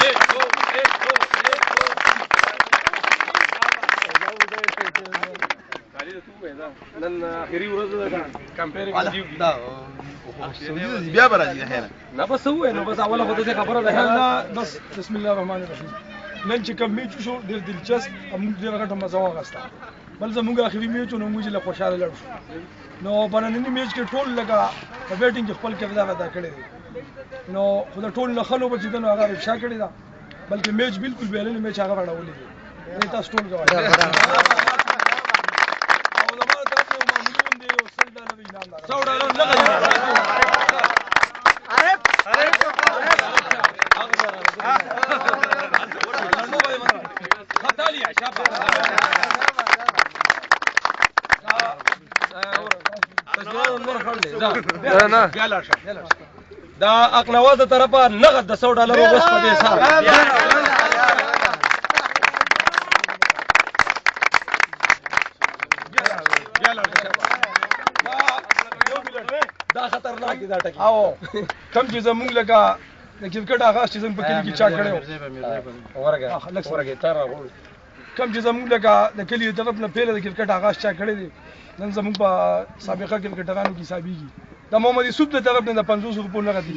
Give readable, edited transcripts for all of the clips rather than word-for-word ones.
1 2 1 2 1 2. نن اخري ورځ ده، کمپیرینګ دیو دا بیا به راځي خیر. نه بس وای نو بس اوله خو ته خبره ده. نه بس، بسم الله الرحمن الرحیم. نن چې کوم میچ شو ډېر دلچسپ، موږ ډېر غټه مزه واغسته. بل زموږ اخري میچ نو موږ له خوشاله لړ شو. نو په ننني میچ کې ټول لکه په بیټینګ کې خپل کردار ادا کړی دی، نو خو د ټول نه خلو چې دنو هغه رښا کړی دا، بلکې میچ بالکل بیلل میچ هغه راوړلی دی. تاسو ټول ګواهی او زما طرف یو معمولی غوندې یو 100 ډالر انعام لرم. 100 ډالر لږه. عارف خطالي شابه نه دا اقنواز د طرفه نغد د 100 ډالر وبس په دې سره. دا خطرناک دی دا ټکی. او کم چې زمونږ لکه د کرکټ آغاز چې زموږ په کلي کې چا کړی ورګه ورګه تر کم چې زموږ لکه د کلي طرف نه پیله د کرکټ آغاز چا کړی دی، نن زموږ په سابقه کرکټرانو کې حسابېږي. د محمد یوسف د طرف نه د 50 روپو نغد دي.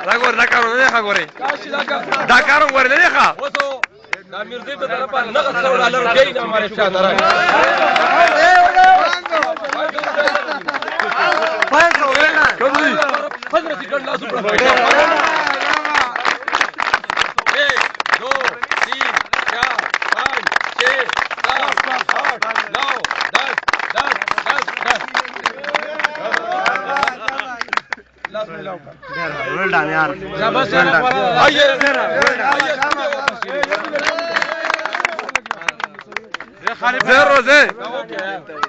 دا ګور دا کارونه نه ښه ګورې، دا کارونه ګورې نه ښه. دا میرزی ته طرفه نغد 100 ډالر کوي نه ماري شاه درا. 15 سیکنډ لاس اوپر. 1 2 3 4 5 6 7 8 9 10 10 10 10. لاس ملاو کړ. ویل ډان یار. آئیے زه روزه.